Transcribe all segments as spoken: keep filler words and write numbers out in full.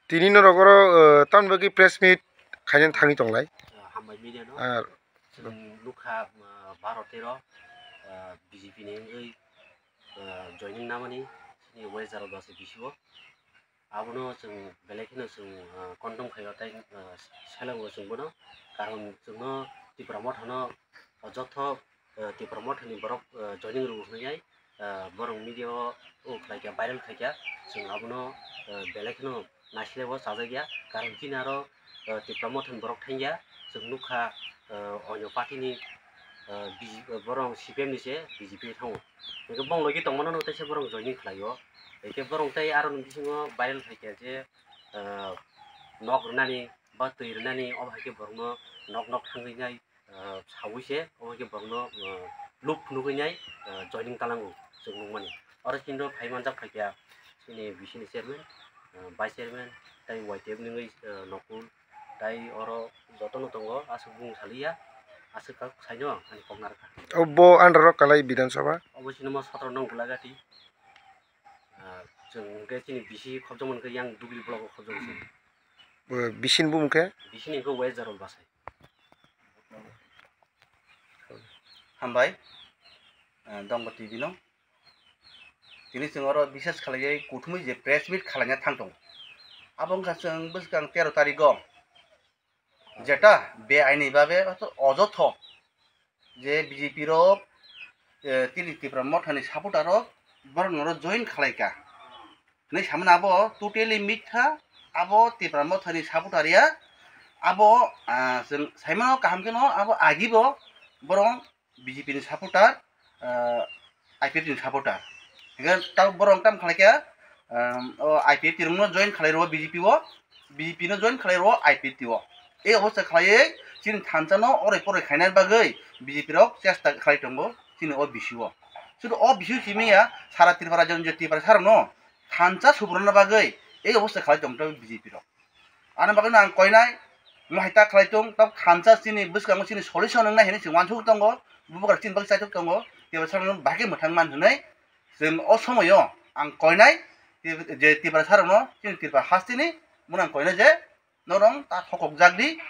Tini norok oro, eh, tamni bagwi press meet khainani thangwi tonglai. Ah, hambai media no. Ar chwng nukha, ah, Bharat tero, ah, B J P ni wngwi, ah, joining namani chini West Jharkhand basi B C O. Abono chwng belai kheno chwng, ah, condemn khaio tei, ah, seleng bo chwng bono. Karon chwngno Tipra Motha no o jotho, ah, Tipra Motha ni borok, ah, joining rw hwnwi, ah, borok media o, o khlai kha, viral khai kha, chwng abono, ah, belai kheno naisle bo chajak ya, karon chini aro, ah, Tipra Motha ni borok thang ya, chwng nukha, ah, onyo party ni, ah, B J P, borok C P M ni se B J P thango. Hwnkhe bong logi tongmano no teisa borok joining khlai o, hwnkhe borok tei aro ni bisingo viral khai kha je, ah, nok rwnani ba twi rwnani, obo hai khe borokno nok nok thangwi nai, ah, saui se obo khe borokno, ah, loop phunugwi nai, ah, joining talango chwng nukmani. Oro chini rok phai manjak phaikha chini B C ni chairman, ah, vice chairman tei Y T F ni wngwi, ah, Nokul tei oro jotono tongo, aswk bumung saliya, aswk kok saino ani kok narwkha. Obo under o kalai Bidhan Sabha? Obo chini mo sotro nong Gulagati. Ah, chwng hwnkhe chini B C khobjakmani khe yang Dugli block o khobjakmani. B C ni bumung khe? B C ni hwnkhe West Jarol Basai. Hambai, eh, Dongbo T V no. Tini chwng oro bises khalaiwi kuthumwi je press meet khalaina thang tongo. Abo wngkha chwng bwskang tero tarigo jeta be aini babe ojotho je B J P rok, eh, tini Tipra Mothani supporter rok borok noro join khalaika. Hinwi samani abo totally mitha, abo Tipra Mothani supporter ya, abo, ah, chwng saimano kaham kheno abo agibo borok B J P ni supporter, ah, I P F T ni supporter. Hingke tamo borok tam khlai kha, ah, o I P F T rokno join khlai rwo B J P o, B J P no join khlai rwo I P F T o. E obostha khlaiwi chini thansa no oroi poroi khaina bagwi B J P rok chesta khlai tongo chini o B C o. Sudu o B C o simi ya sara Tripura rajyo ni je Tiprasa rok no thansa subruna bagwi e obostha khlai tong B J P rok. Ani bagwi no ang koinai, mo hai ta khlai tong, tab thansa chini bwskango chini solution wngnai hinwi chwng uansuk tongo, bubagra chini bagwi chaitok tongo, Tiprasa rok no bahai khe mwthang man hinwi chwng o somoio ang koinai, je Tiprasa rok no chini Tripura hasteni, bono ang koinai je norok ta thokok jak di,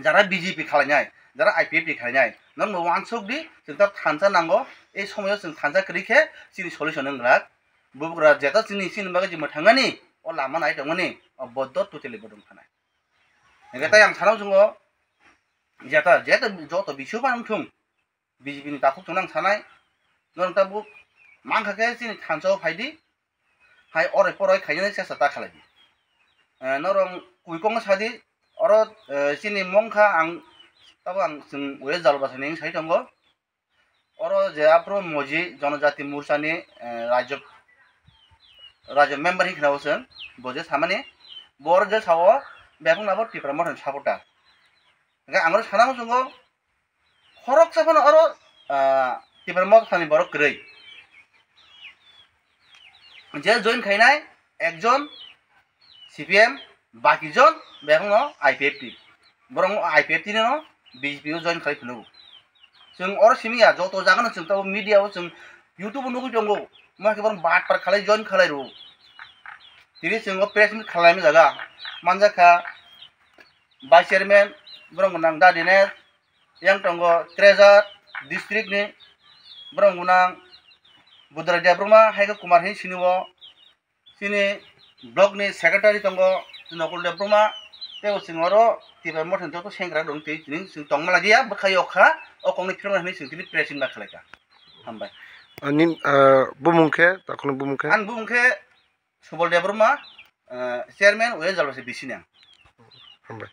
jara B J P khlainai, jara I P F T khlainai, norok no uansuk di, chwng tab thansa nango, e somoio chwng thansa kwrwi khe chini solution wng glak. Bubagra jeta chini, chini bagwi je mwthangani, o lama nai tongmani, o boddo totally bodong thanai. Hingke tai ang sana chungo, jeta, jeta joto B C o phano wngthung, B J P ni takhuk chwngno ang sanai, norok tabuk mankha khe chini thansa o phaidi, hai oroi poroi khainani chesta ta khlai di. Eh, norok kui kok no sadi, oro, eh, chini mungkha ang, tabuk ang chwng West Jalbasani wng sai tongo. Oro je aphuru Moji Jonojati Morchani, eh, Rajyo, Rajyo member hinwi khna bo chwng, bo je samani, bo oro je sao, bebak no abo Tipra Mothani supporter. Hingke ang oro sana muchungo, khoroksa phano oro, ah, Tipra Mothani borok kwrwi. Je join khainai, ekjon C P M, baki jon bebakno I P F T. Borok I P F T no B J P o join khlai phunukgo. Chwng oro simi ya, joto jaga no chwng tabuk media o chwng YouTube o nugwi tongo. Mo hai khe borok batpar khlai join khlai rwo. Tini chwng o press meet khlaima jaga manjakha vice chairman, borok gwnang da Dinesh, yang tongo treasurer district ni, borok gwnang Budrai Debbarma, hai khe Kumar hin sini o. Chini block ni secretary tongo Nokul Debbarma, tei bo chwng oro Tipra Mothani joto sengkrak rok twi tini chwng tongma lagiya, bwkhao kha, o kokno phirma hinwi chwng tini press release khlai kha. Hambai. Ah, nin, ah, bumung khe, takhwlwng bumung khe? Ani bumung khe Subal Debbarma, ah, chairman West Jalbasi B C ni ang. Hambai.